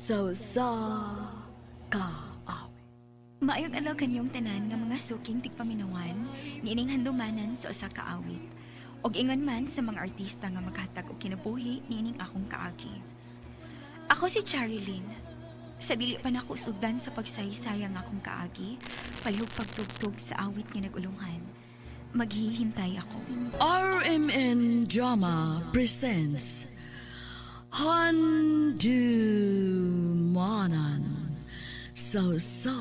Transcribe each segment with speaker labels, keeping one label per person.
Speaker 1: Sa usa ka awit.
Speaker 2: Maayong adlaw kaniyong tanan nga mga suking tigpaminawan niining handumanan sa usa ka awit. Og ingon man sa mga artista nga maghatag og kinabuhi niining akong kaagi. Ako si Charilyn. Sa dili pa nako sugdan sa pagsaysay ang akong kaagi, palihog pagtugtog sa awit nga nagulunghan. Maghihintay ako.
Speaker 1: RMN Drama presents Handumanan sa usa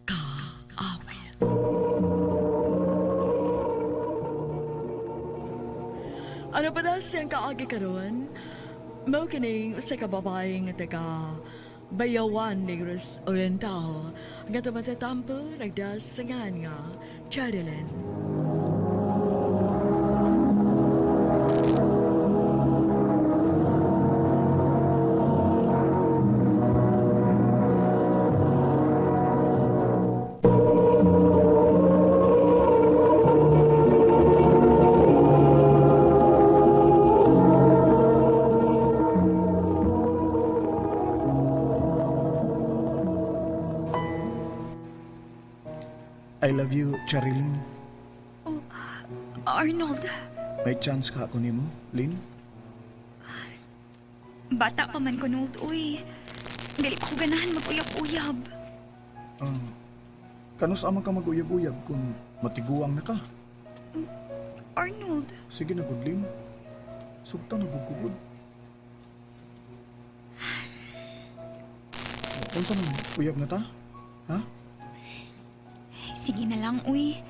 Speaker 1: ka awit. Ano pa na siyang kaagi karon? Mao kining usa ka babae nga taga Bayawan, Negros Oriental, nga tumatatampo nagdasangan nga Charilyn.
Speaker 3: I love you, Charilyn.
Speaker 2: Oh, Arnold,
Speaker 3: May chance ka ako nimo, Lynn?
Speaker 2: bata pa man ko Nold, uy. Dili pa ko ganahan mag-uyab-uyab.
Speaker 3: Kanus ama ka mag-uyab-uyab kung matiguang na ka.
Speaker 2: Arnold,
Speaker 3: Sige na, good, Lynn. Sugta na, gugugod. Unsa man, uyab na ta? Ha?
Speaker 2: sige na lang, uy.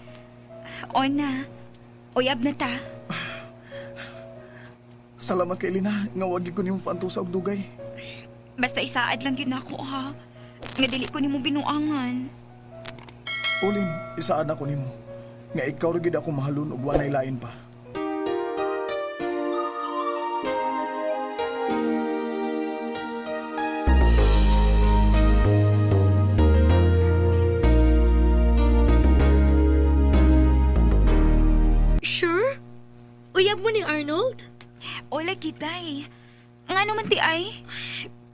Speaker 2: Ona, uyab na ta.
Speaker 3: Salamat kay Lina, nga wag gyud ko nimo paantusa og dugay.
Speaker 2: Basta isaad lang yun ako, ha? Nga dili ko nimo binuangan.
Speaker 3: Ulin, isaad ako nimo. Nga ikaw ra gyud ako mahalon og walay lain pa.
Speaker 4: Sure? Uyab mo ni Arnold?
Speaker 2: Ola kita eh. Nga naman ti ay?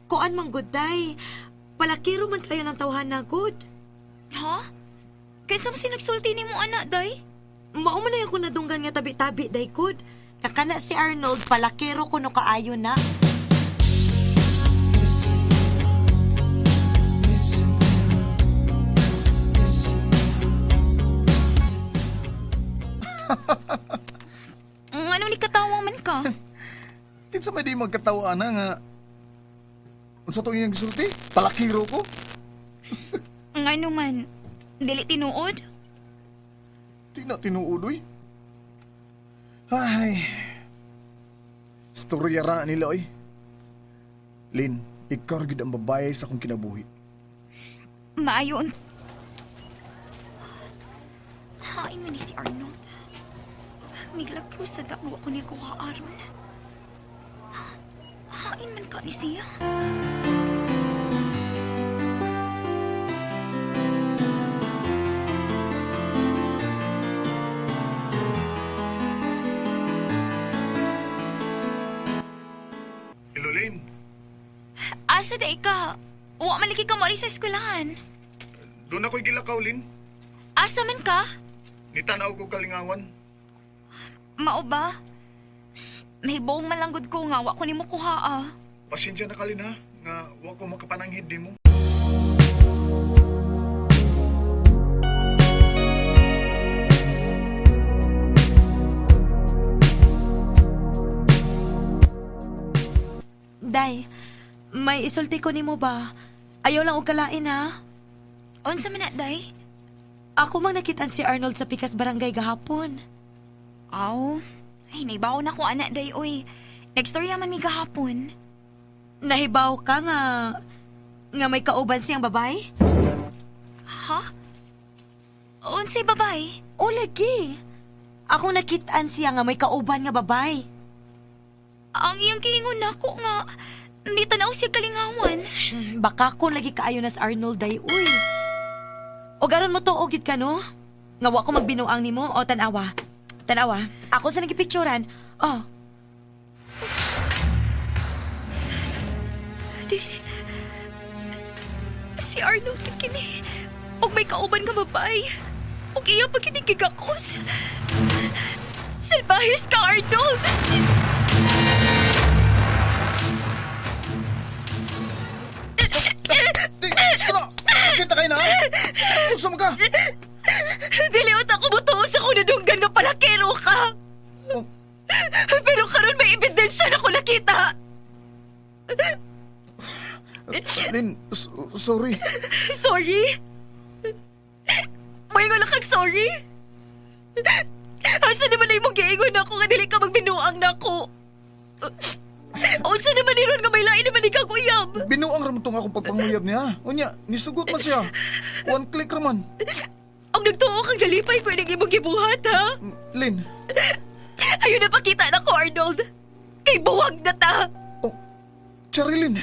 Speaker 4: Kuan man gud day. Palakiro man kayo ng tawhan na gud.
Speaker 2: Ha? Kaysa mo sinagsulti ni mo anak, day?
Speaker 4: Mao man na ako nadunggan nga tabi-tabi day gud. Kakana si Arnold palakiro kuno kaayo na.
Speaker 2: Ano ni katawa man ka?
Speaker 3: Kinsa may di magkatawa ana nga unsa to iyang gisulti? Palakiro ko?
Speaker 2: Nga naman, dili tinuod?
Speaker 3: Di na tinuod, uy. Ay. Storya ra nila, oy. Lin, ikaw ra gyud ang babae sa akong kinabuhi.
Speaker 2: Maayo ang... Hain man ni si Arnold. Miglagpo sa damo ako niya kuha aron. Hain man ka ni siya.
Speaker 3: Hello, Lin.
Speaker 2: Asa da ka? Wa man lagi ka mo sa eskwelahan.
Speaker 3: Doon ako'y gilakaw, Lin.
Speaker 2: Asa man ka?
Speaker 3: Nitanaw ko kalingawan.
Speaker 2: Mao ba? Nahibaw man lang gud ko nga wa ko nimo kuha ah.
Speaker 3: Pasensya na ka, Lin, ha? Nga wa ko makapananghid nimo.
Speaker 4: Day, may isulti ko nimo ba? Ayaw lang og kalain ha.
Speaker 2: Unsa man na day?
Speaker 4: Ako mang nakitaan si Arnold sa Pikas Barangay gahapon.
Speaker 2: Aw, ay naibaw na ko anak day oy. Nagstorya man mi gahapon.
Speaker 4: Nahibaw ka nga nga may kauban siyang babae?
Speaker 2: Ha? Unsay babay?
Speaker 4: O lagi. Ako nakitaan siya nga may kauban nga babae.
Speaker 2: Ang iyang giingon nako nga hindi tanaw siya kalingawan.
Speaker 4: Baka ko lagi kaayo na sa Arnold day, uy. O garon mo to, gid ka no? Nga wa ko magbinuang nimo o tanawa. Tanawa, ako sa nagipicturan. Oh,
Speaker 2: Dili. Si Arnold gid kini. Og may kauban nga babae. Og iya pa kini gigakos. Salbahis ka, Arnold!
Speaker 3: Di, Diyos ko na! Sakit na kayo na! Usa mo ka!
Speaker 2: Dili ako motuo sa kung nadunggan nga palakero ka.
Speaker 3: Oh.
Speaker 2: Pero karon may ebidensya na ko nakita.
Speaker 3: Lin, sorry.
Speaker 2: Sorry? May wala kang sorry? Asa naman ay mong giingon ako nga dili ka magbinuang nako? Unsa naman iron nga may lain naman ikaw uyab?
Speaker 3: Binuang ramon tong akong pagpanguyab niya. Unya, nisugot man siya. One click raman.
Speaker 2: Ang nagtuo kang galipay ko ining imong gibuhat, ha?
Speaker 3: Lin,
Speaker 2: Ayun na pakita na ko, Arnold. Kay buwag na ta.
Speaker 3: oh, Charilyn.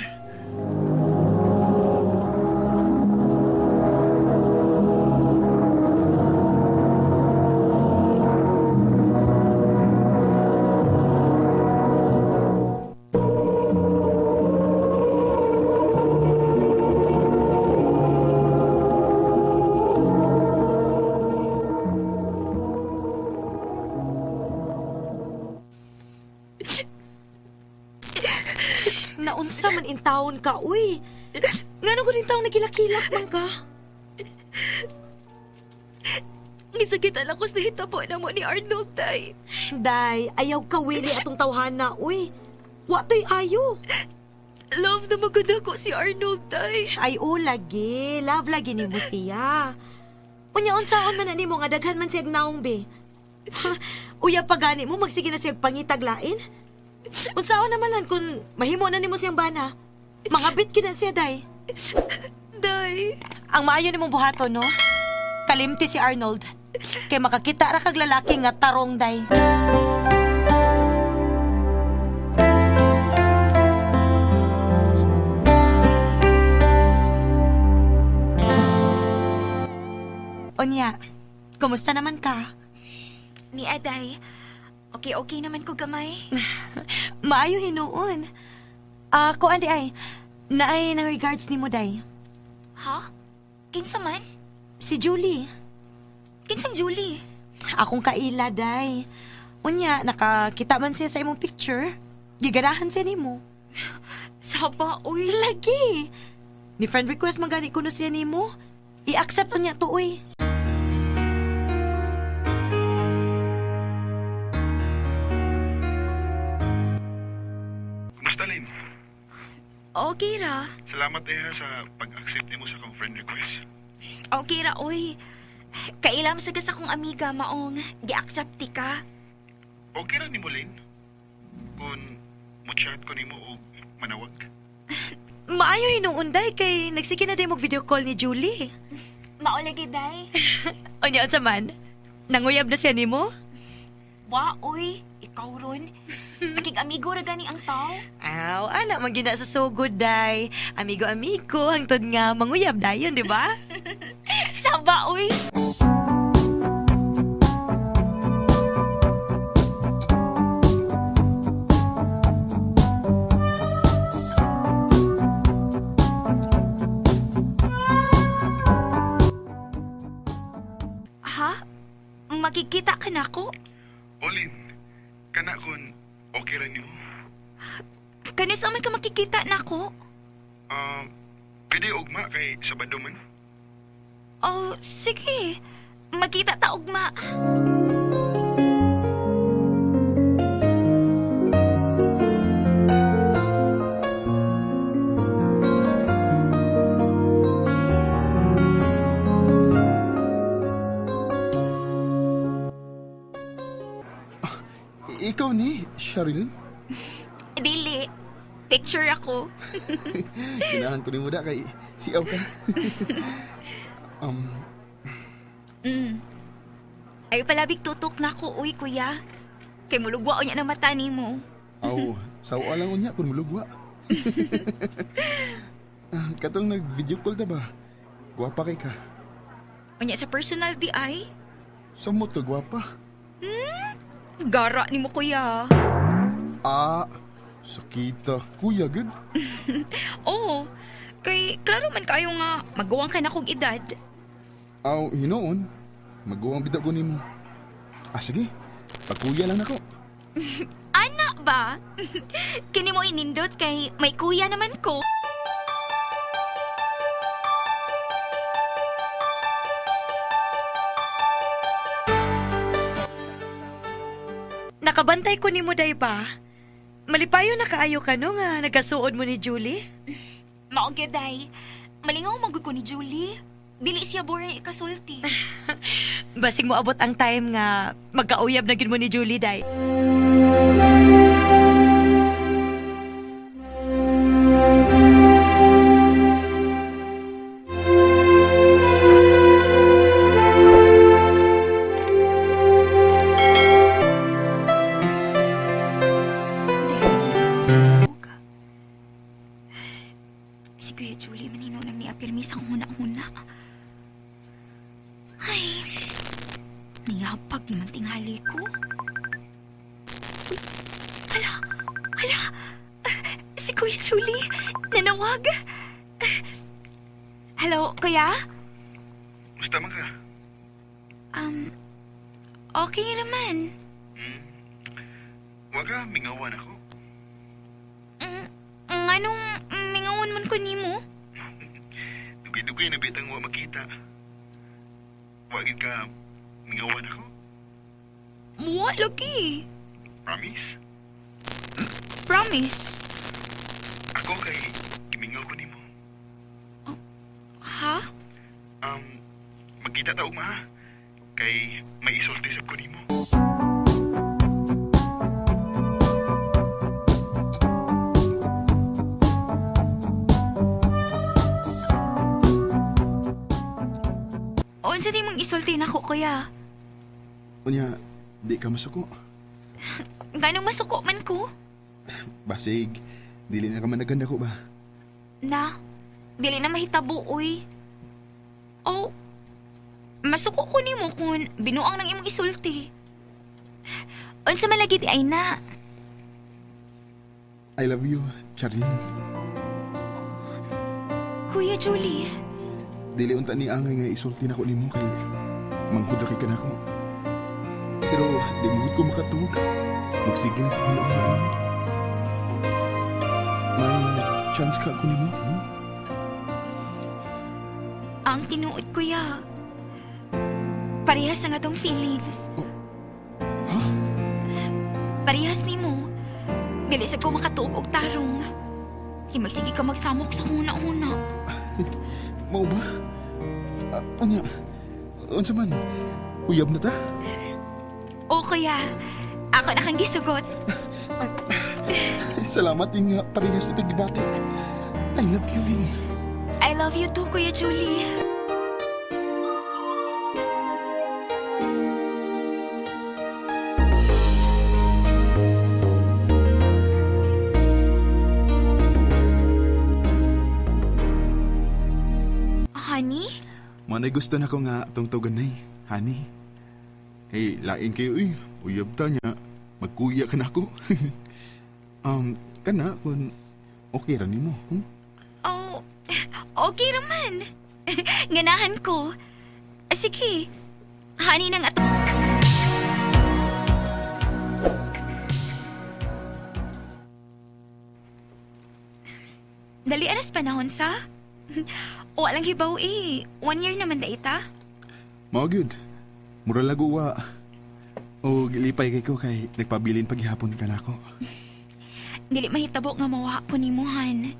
Speaker 4: Naunsa man intawon ka, uy. Ngano ko din taong nagilakilak man ka?
Speaker 2: Gisakitan ako sa hitabo na mo ni Arnold, tay.
Speaker 4: Day, ayaw ka wili atong tawhana, uy. Wa to'y ayo.
Speaker 2: Love na maganda ko si Arnold, tay.
Speaker 4: Ay, o lagi. Love lagi ni mo siya. Unya, unsaon man na nimo nga daghan man siyag naong be. Ha, uya pa gani mo, magsige na siyag pangitag lain. Unsaon naman lan kung mahimo na nimo siyang bana. Mangabit kina siya, day.
Speaker 2: Day.
Speaker 4: Ang maayo nimong buhaton, no? Kalimti si Arnold. Kay makakita ra kag lalaki nga tarong, day. Onya, kumusta naman ka?
Speaker 2: Ni Aday, okay-okay naman ko gamay.
Speaker 4: Maayo hinuon. Ah, kuan di ay. Naay na regards nimo day.
Speaker 2: Ha? Kinsa man?
Speaker 4: Si Julie.
Speaker 2: Kinsang Julie?
Speaker 4: Akong kaila, day. Unya, nakakita man siya sa imong picture. Giganahan siya nimo.
Speaker 2: Saba, uy.
Speaker 4: Lagi. Ni friend request man gani kuno siya nimo. I-accept na niya to, uy.
Speaker 5: Kumusta, Lin?
Speaker 2: Okay ra.
Speaker 5: Salamat eh ha, sa pag-accept nimo sa akong friend request.
Speaker 2: Okay ra, uy. Kailam sa sa akong amiga, maong gi-accept ti ka.
Speaker 5: Okay ra nimo, Lin? Kung mo-chat ko nimo og manawag.
Speaker 4: Maayo hinuon, day, kay nagsige na day mo video call ni Julie.
Speaker 2: Mao lagi, day.
Speaker 4: Unya, unsa man? Nanguyab na siya nimo?
Speaker 2: Wa, uy. Ikaw ron. Nakig-amigo ra gani ang tao.
Speaker 4: Aw, ana, man gina sa sugod, day. Amigo-amigo, hangtod nga manguyab dayon, di ba?
Speaker 2: Saba, uy. Ha? Makikita ka na ako?
Speaker 5: O, Lin, kana kung okay ra nimo.
Speaker 2: Kanus man ka makikita na ako?
Speaker 5: Ah, pwede ugma kay Sabado man.
Speaker 2: Oh, sige. Magkita ta ugma.
Speaker 3: Ikaw ni, Sherilyn?
Speaker 2: Dili. Picture ako.
Speaker 3: Ginahan ko nimo da kay siaw ka.
Speaker 2: Mm. Ay palabig tutok na ako, uy, kuya. Kay mulugwa unya na mata nimo.
Speaker 3: Aw, sawa lang unya kun mulugwa. Ah, katong nag-video call ta ba? Gwapa kay ka.
Speaker 2: Unya sa personal di ay.
Speaker 3: Samot ka gwapa.
Speaker 2: Gara nimo kuya.
Speaker 3: Ah, sakita. Kuya, good.
Speaker 2: Oo. Kay klaro man kayo nga maguwang ka na kog edad.
Speaker 3: Aw, hinoon. Maguwang bida ko nimo. Ah, sige. Pagkuya lang nako.
Speaker 2: Ana ba? Kini mo inindot kay may kuya naman ko.
Speaker 4: Nakabantay ko nimo day ba? Malipayo na kaayo ka no nga nagkasuod mo ni Julie?
Speaker 2: Mao gyud day. Malingaw man gud ko ni Julie. Dili siya boring ikasulti.
Speaker 4: Basig mo abot ang time nga magkauyab na gyud mo ni Julie day.
Speaker 2: Si Kuya Julie manino nang niapirmi sa akong huna-huna. Ay, niyapag naman tinghali ko. Uy, hala, hala, si Kuya Julie, nanawag. Hello, Kuya?
Speaker 5: Musta man ka?
Speaker 2: Okay naman.
Speaker 5: Hmm? Wa ka mingawan ako.
Speaker 2: Nganong mingawan man ko nimo?
Speaker 5: Dugay-dugay na bitang wa makita. Wa gid ka mingawan ako.
Speaker 2: Wa lagi.
Speaker 5: Promise?
Speaker 2: Promise.
Speaker 5: Ako kay gimingaw ko nimo.
Speaker 2: Ha?
Speaker 5: Magkita ta ugma ha. Kay may isulti sab ko nimo.
Speaker 2: Unsa di mong isulti nako, kuya?
Speaker 3: Unya, di ka masuko.
Speaker 2: Ganong masuko man ko?
Speaker 3: Basig, dili na ka managanda ko ba?
Speaker 2: Na, dili na mahitabo, uy. Oh, masuko ko nimo kung binuang ng imong isulti. Unsa man lagi di ay na.
Speaker 3: I love you, Charlene.
Speaker 2: Kuya Julie,
Speaker 3: Dili unta ni angay nga isulti nako nimo kay manghud ra kay kanako. Pero di mo gud ko makatug. Magsige na ko na. May chance ka ko nimo.
Speaker 2: Ang tinuod, kuya. Parehas ang atong feelings.
Speaker 3: Ha?
Speaker 2: Parehas nimo. Dili sa ko makatuog og tarong. Himagsige ka magsamok sa una-una.
Speaker 3: Mao ba? Unya, unsa man? Uyab na ta?
Speaker 2: O kuya, ako na kang gisugot.
Speaker 3: Ay, salamat din nga parehas na tagibati. I love you, Lynn.
Speaker 2: I love you too, Kuya Julie. Honey?
Speaker 3: Manay gusto na ko nga tungtugan nay, honey. Hey, lain kayo uy. Uyab ta niya. Magkuya ka na ako. Kana kung okay ra nimo.
Speaker 2: Oh, okay raman. Ganahan ko. Sige, honey nang ato. Dali aras panahon sa? Walang hibaw eh. 1 year naman da ita.
Speaker 3: Mao gyud. Mura lago wa. O gilipay kay ko kay nagpabilin paghihapon ka nako.
Speaker 2: Dili mahitabo nga mawa ko nimo han.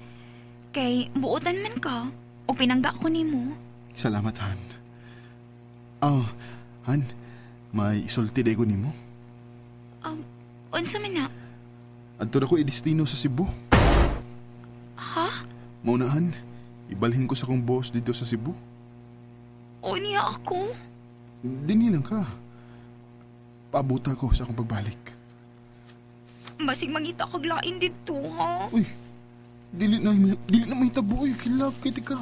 Speaker 2: Kay buotan man ka o pinangga ko nimo.
Speaker 3: Salamat Han. Oh, Han, may isulti day ko nimo.
Speaker 2: Unsa man na?
Speaker 3: Adto na ko idestino sa Cebu.
Speaker 2: Ha?
Speaker 3: Mao na Han, ibalhin ko sa kong boss dito sa Cebu.
Speaker 2: O niya ako?
Speaker 3: Dinhi lang ka. Paabuta ko sa akong pagbalik.
Speaker 2: Basig mangita kog lain didto ha.
Speaker 3: Uy, dili na mahitabo uy, kilove kay ka.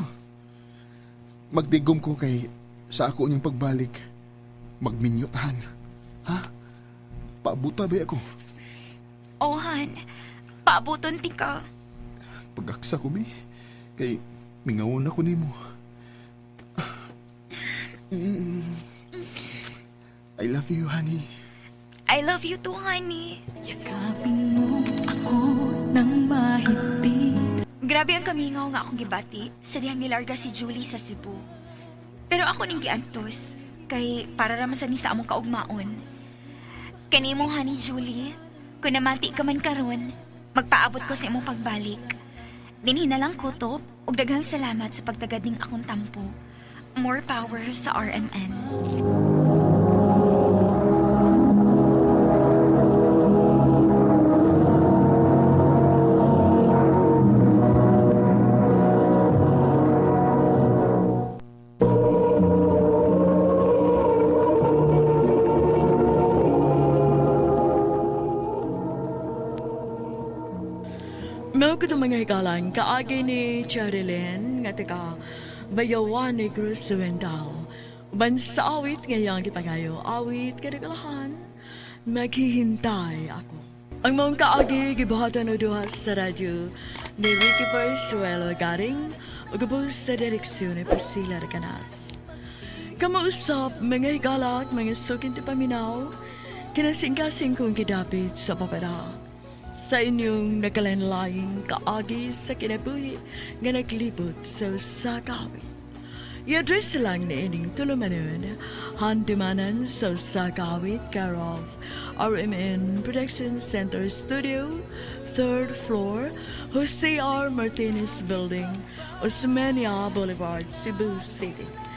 Speaker 3: Magdigom ko kay sa ako niyang pagbalik. Magminyo tahan. Ha? Paabuta ba ako?
Speaker 2: Ohan, paabuton ti ka.
Speaker 3: Pagaksa ko mi. Kay Mingawon ako nimo. I love you, honey.
Speaker 2: I love you too, honey.
Speaker 6: Yakapin mo ako ng mahigpit.
Speaker 2: Grabe ang kamingaw nga akong gibati sa dihang nilarga si Julie sa Cebu. Pero ako ning giantos kay para ra man sad ni sa among kaugmaon. Kanimo, honey Julie, kung namati ka man karon, magpaabot ko sa imong pagbalik. Dinhi na lang kutob ug daghang salamat sa pagtagad ning akong tampo. More power sa RMN.
Speaker 1: Mao ko mga hikalan, kaagi ni Cherilyn nga taga Bayawan Negros Oriental. Uban sa awit ngayang gipangayo, awit kadagalahan, maghihintay ako. Ang maong kaagi gibuhatan o duha sa radyo ni Ricky Persuelo Garing ug ubos sa direksyon ni Priscilla Recanas. Kamausap, mga higalak, mga sukin ti paminaw, kinasingkasing kong gidapit sa papara. Sa inyong nakalanlaying kaagi sa kinabuhi nga naglibot sa usa ka awit. I-address lang ni ining tulumanon, handumanan sa usa ka awit, care of RMN Production Center Studio, third floor, Jose R. Martinez Building, Osmeña Boulevard, Cebu City.